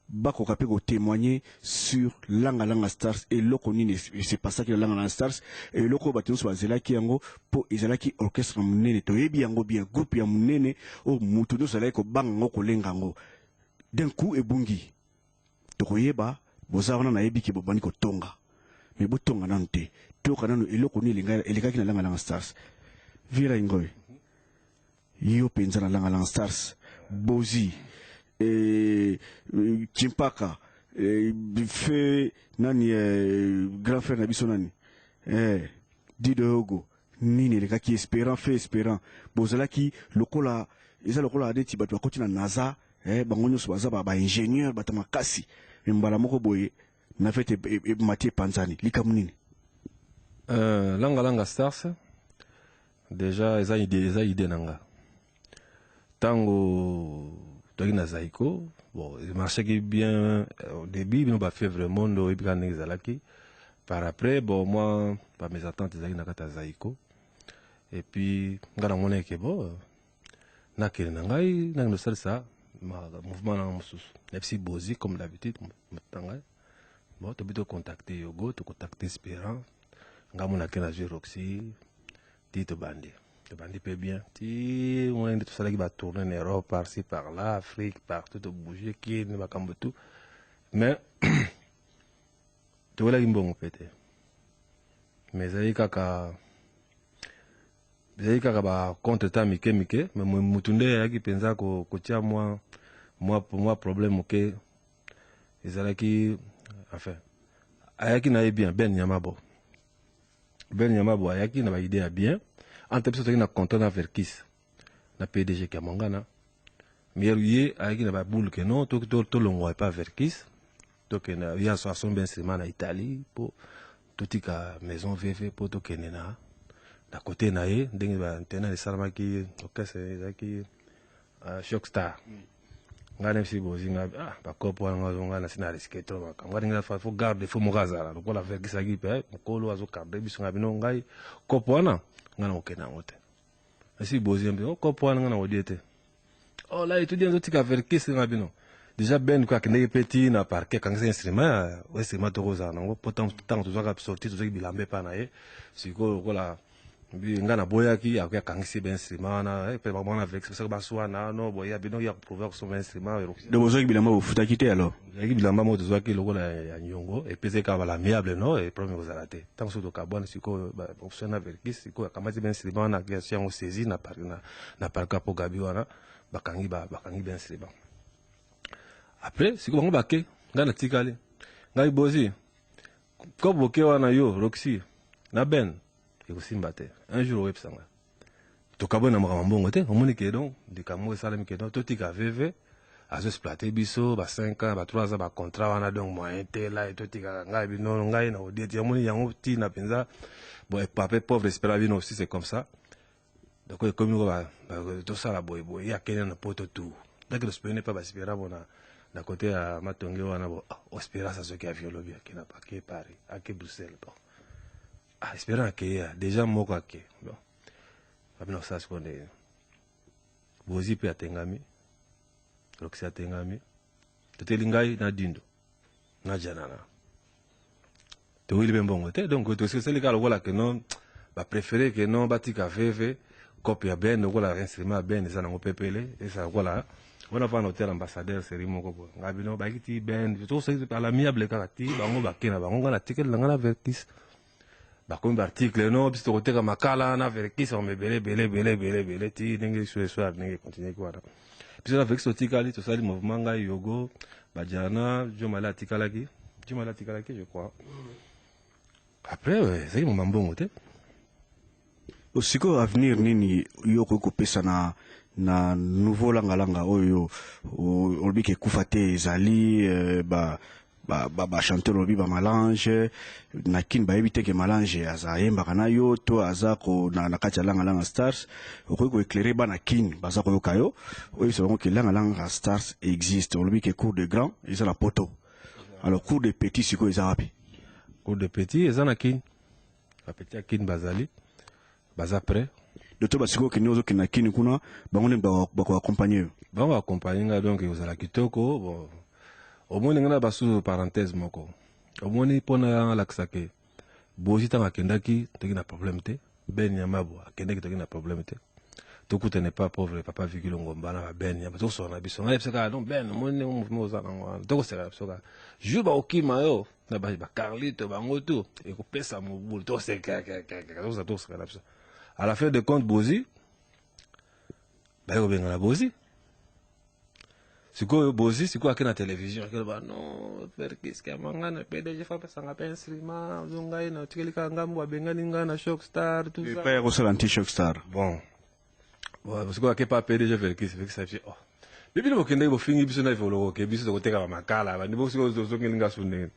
Bakoka mpe kotémoigner sur Langa Langa Stars, eloko nini se passaki na Langa Langa Stars, eloko oyo bato nyonso bazelaki yango, mpo ezalaki orchestre monene, toyebi yango bien, groupe ya monene oyo motu nyonso azalaki kobanga yango, kolenga yango. D'un coup ebungi. Tokoyeba boza wana, nayebi ke bobandi kotonga, mais botonga nanu te, toyoka nanu eloko nini elekaki na Langa Langa Stars. Vira Ingoy, yo mpenza na Langa Langa Stars, Bozi, Chimpaka, fe nani, grand frère na biso nani, Dido Yogo, nini elekaki? Espérant, fe Espérant, bozalaki lokola, eza lokola neti bato bakoti na NASA, bango nyonso baza baingénieur, bato makasi, mais mbala moko boye na fete emati, epanzani. Likambo nini? Langa Langa Stars déjà eza idée, eza idée na nga. Ntango toyaki na Zaiko, bon, emarchaki bien au début, bino bafièvre monde oyebi kaka ndenge ezalaki. Par après, bon, moi bamésentente ezalaki na kati ya Zaiko et puis nga namoni eke bon, nakende na ngai, nakende kosalisa mouvement nanga mosusu. Nayebisi Bozi, comme d'habitude, moto na ngai, bon, tobi tocontacte Yogo, tocontacte Espérant, nga mo nake, nazwi Roxy, ti tobandi, tobandi mpe bien, ti mona nde tosalaki batournée na Europe, par-ci par-là, Afrique, partout, tobouge, kini makambo tout. Mais towelaki mbongo mpe te, mais ezalaki kaka bacontretemps mike mike. Mais mutu nde ayaki mpenza kotia mwa problème moke ezalaki, enfin ayaki na ye bien, Ben Nyamabo. Ben Nyamabo ayaki na baidée ya bien. Entre biso tozalaki na contrat na Verkis, na PDG Kiamongana, mais ye ayaki na babule ke non, tolongwa epa Verkis, tokende, ye asombi instrument na Italie, mpo totika maison VV mpo tokende na côté na ye. Ndenge baantena esalamaki, orchestre ezalaki Choc Star. Ngai nayebisi Bozinga, ah, bakopo wana nga azonga na sina risque trop makambo. Ngai ndenge faut garde, faut moko azala lokola Verkisaki mpe mokolo azogarde biso. Ngai bino, ngai kopo wana ngai na kokende yango te. Esi Bozinga mpe kopo wana ngai na kodie te. Oh la étudiant ozotika Verkis, nga bino déjà Ben ko akendeki mpe ti na parquet, akangisi instrument, instrument tokozala nango mpo ntango tozwaka sorti, tozwaki bilamba epa na ye. Sikoyo lokola nga naboyaki, akoki akangisi ba instrument wana mpe bamwana Verkis soki baswana no boya bino ya koprouver kosomba instrument. Donc bozwaki bilamba, bofutaki te alors? Ezalaki bilamba moko tozwaki lokola ya niongo, epesaki kaka balamiable, no problème ekozala te. Ntango soki tokabwana, sikoyo na Verkis, sikoyo akamati ba instrument wana, asi yango saisi na parka mpo gabi wana bakangi ba instrument. Après sikoyo bango bake, ngai natikali. Ngai Bozi ko boke wana, yo Roxy na Ben, ekosimba te. Un jour oyebisa ngai tokabwana na makambo mbongo te. Omoni ke donc likambo esalami ke donc totika VV, azoexploite biso ba 5 ans, ba 3 ans, bacontrat wana, donc moyen te la totikaka. Ngai bino, ngai na odieti, omoni yango ntina mpenza. Bon, pape pauvre espéra bino aussi, c'est comme ça. Donc ekomi ko tosala boyeboye, ye akende na poto tour ndaki tosepeli mpe baspera bo na côté ya Matonge wana. Bo oh, Espérance azoki avion lobi, ake na ake Paris, ake Bruxelles. Bon, ah, Espérance akeye ya déjà moko ake. Bon, babina kosala sikoyo ndenge Bozi mpe atengami, Roxy atengami, toteli ngai na Dindo na Janana, toweli mpe mbongo te. Donc tosali kaka lokola ke non, bapréféré ke non, batika VV, cope ya Ben, lokola instrument ya Ben eza nango pepele, eza lokola wana mpa na hotel Ambassadeur série moko boye. Ngai bino bayaki ti Ben, tosali à l'amiable kaka ti bango bake na bango. Ngai natikeli na ngai na Verkis, bakomi baarticle no biso tokoteka makala na Verkis, bango ebele ebele ebele ebele ebele, ti ndenge so ndenge ekontinueki wana. Biso na Verkis totikali, tosali mouvement, ngai, Yogo, bajana, Jomale atikalaki, Jomale atikalaki, je crois. Après ezalaki moma mbongo te. Sikoyo avenir nini yo okoki kopesa na nouveau Langalanga oyo olobi ke ekufa te? Ezali ba bachanteur, olobi bamalange na Kini, bayebi te ke Malange aza ayembaka na yo to aza ko na kati ya Langalanga Stars. Okoki koéclairer bana Kini baza koyoka yo, oyebisa bango ke Langalanga Stars existe. Olobi ke cour de grand eza na poto, alors cour de petit sikoyo eza wapi? Cour de petit eza na Kini, bapetit ya Kini bazali, baza prêt. Docteur, basikoyo okende, ozokende na Kini kuna, bango nde bakoaccompagne yo? Bango baaccompagne nga, donc ekozala kitoko. Bon, Omoni, ngai na basusu parenthèse moko, omoni, mpona alakisa ke Bozi, ntango akendaki, toki na problème te. Ben Nyamabo akendaki, toki na problème te. Tokutane pa pauvre papa Vikilo Ngomba na baben Nyama, tokosoka na biso. Ngai yebisaka non, Ben, omoni ndenge mouvement oza nango wana, tokoseka na biso kaka. Jour bakokima yo na bacarlito, bango tu ekopesa mobulu, toseka, toseka na biso. À la fin de compte, Bozi baye kobengana Bozi. Sikoyo Bozi sikoyo ake na télévision, akeloba: "Non, Verckys Kiamwangana na PDG fa apesanga mpe instrument, ozo ngai na tikeli kaka ngambo, abengani ngai na Choc Star, tout ça." Epai ya kosala anti Choc Star. Bon, sikoyo ake pa PDG Verckys. Verckys ayebi: "Oh, bibino bokendeki, bofingi biso na Evoloko ke biso tokoteka bamakala bandi bo. Sikoyo ozongeli nga su ndenge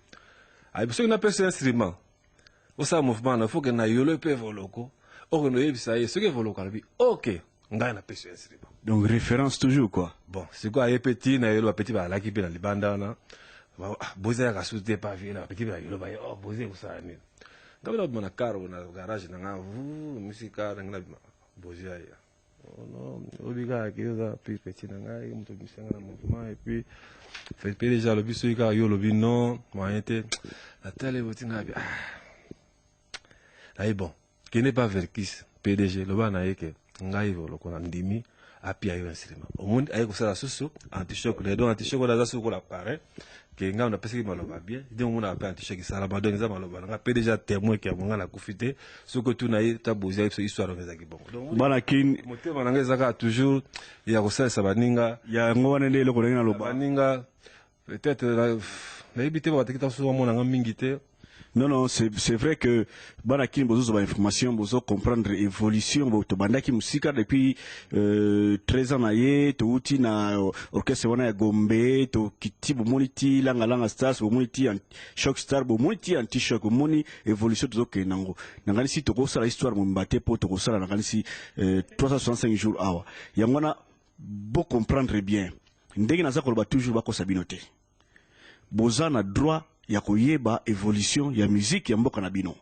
ayebi soki napesa instrument, osala mouvement na faut ke na yolo mpe Evoloko, okende oyebisa ye. Soki Evoloko alobi ok, ngai napesi yo instrument." Donc référence toujours, quoi. Bon, sikoyo aye mpe ti na yolo, bapeti bazalaki mpe na libanda wana. Bozi ayaka susu te pa vie na bapeti mpe na yolo baye: "Oh, Bozi ekosala nini?" Ngai mpe nabima na karo na garage na nga vu misika na ngai, nabima, Bozi aya: "Oh non, oyebi kaka ke oza plus petit na ngai, moto obimisa ngai na mouvement. Et puis fait déjà alobi soki kaka yo olobi non, moyen te." Natali boti ngai abi: "Ah, naye bon, kende pa Verckys PDG, loba na ye ke ngai lokola ndimi apia yo instrument." Omoni, aye kosala susu antichoc le. Donc antichoc wana aza susu kola parrain ke ngai napesaki maloba bien. Nde omonaka mpe antichoc esalama. Donc eza maloba na nga, PDG témoin ke ngai nakufi te. Soki otuna ye, ta Bozi ayebi biso histoire yango ezalaki bongo. Donc Bana Kin, motema na ngai eza kaka toujours ya kosalisa baninga. Yango wana nde eloko ndenge naloba. Baninga peut-être nayebi te, bataki ta susu bamona nga mingi te. Non, non, c'est vrai que bana Kini, bozo ba information, bozo comprendre évolution. Bo tobandaki musika depuis 13 ans na ye, touti na orchestre wana ya Gombe, tokiti, bomoni ti Langa Langa Stars, bomoni ti Choc Star, bomoni ti anti choc, bomoni évolution tozokende nango. Nakanisi tokosala histoire mobimba te, mpo tokosala, nakanisi 365 jours awa. Yango wana bo comprendre bien ndenge naza koloba toujours, bakosa bino te. Boza na droit ya koyeba évolution ya musique ya mboka na bino.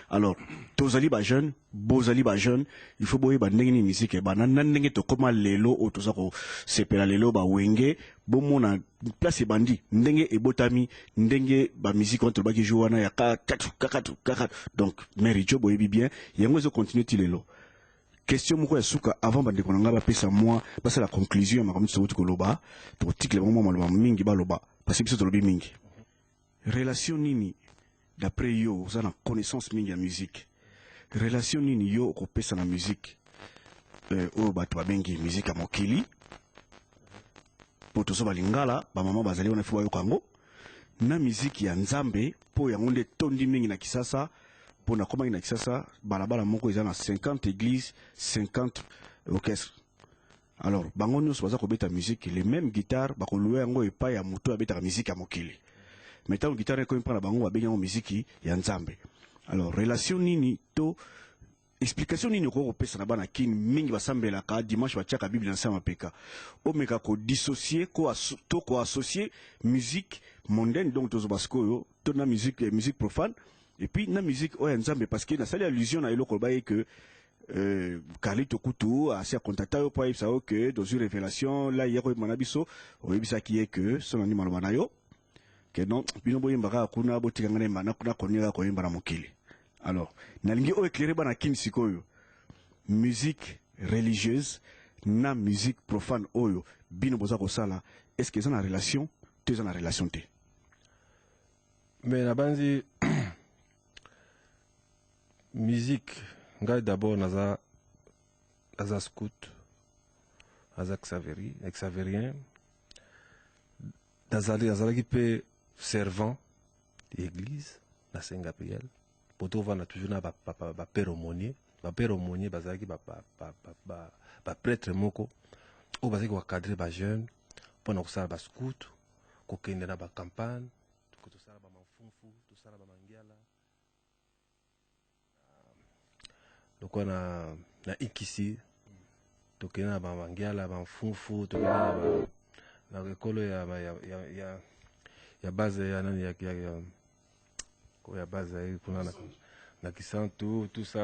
Alors tozali bajeune, bozali bajeune, il faut boyeba ndenge nini musique ebanda na ndenge tokóma lelo oyo toza kosepela lelo bawenge. Bomona place ebandi, ndenge ebotami, ndenge bamusique wana tolobaki jour wana ya kakatu kakatu kakatu. Donc Mary Jo, boyebi bien yango ezocontinue ti lelo. Question moko ya suka avant bandeko na ngai bapesa mwa basala conclusion ya makambo nyonso touti koloba. Tokotikela bango mwa maloba mingi baloba, parce que biso tolobi mingi. Relation nini, d'après yo, oza na connaissance mingi ya musique, relation nini yo okopesa na musique oyo bato babengi musique ya mokili, mpo tozo balingala, bamama bazali wana, fo bayoka yango, na musique ya Nzambe, mpo yango nde tondi mingi na Kisasa? Mpo nakomaki na Kisasa, balabala moko eza na 50 église, 50 orchestre. Alors bango nyonso baza kobeta musique, les mêmes guitare, bakolua yango epai ya moto abetaka musique ya mokili, mais ntango guitare ekomi mpa na bango, babengi yango musique ya Nzambe. Alors relation nini to explication nini okoki kopesa na bana Kini mingi basambelaka dimanche, batiaka Bible na se ya mapeka, omeka kodissocier to koassocier musique mondaine, donc tozoba sikoyo to na musique profane et puis na musique oyo ya Nzambe? Parce que nasali allusion na eloko oloba ye ke Carlito kutu asi akontacta yo mpo ayebisa yo ke tozwi révélation la ye koyemba na biso. Oyebisaki ye ke so nani maloba na yo ke non, bino boyemba kaka kuna, botika ngai nayemba, nakoni kaka koyemba na mokili. Alors nalingi oyo éclaire bana Kini sikoyo, musique religieuse na musique profane oyo bino boza kosala, est ce que eza na relation to eza na relation te? Mais nabanzi musique, ngai d'abord naza scout, naza xaveri, xavérien. Nazalaki mpe servant église na Saint Gabriel, po tovanda toujours na bapère aumônier. Bapère aumônier bazalaki baprêtre moko oyo bazalaki koencadre bajeune mpona kosala bascout, kokende na bacampagne, tosala bamafumfu, tosala bamangiala lokola na Ikisi, tokende na bamangiala, bamfumfu, tokende na ekolo ya base ya nani ya base kuna na Kisantu, tout ça.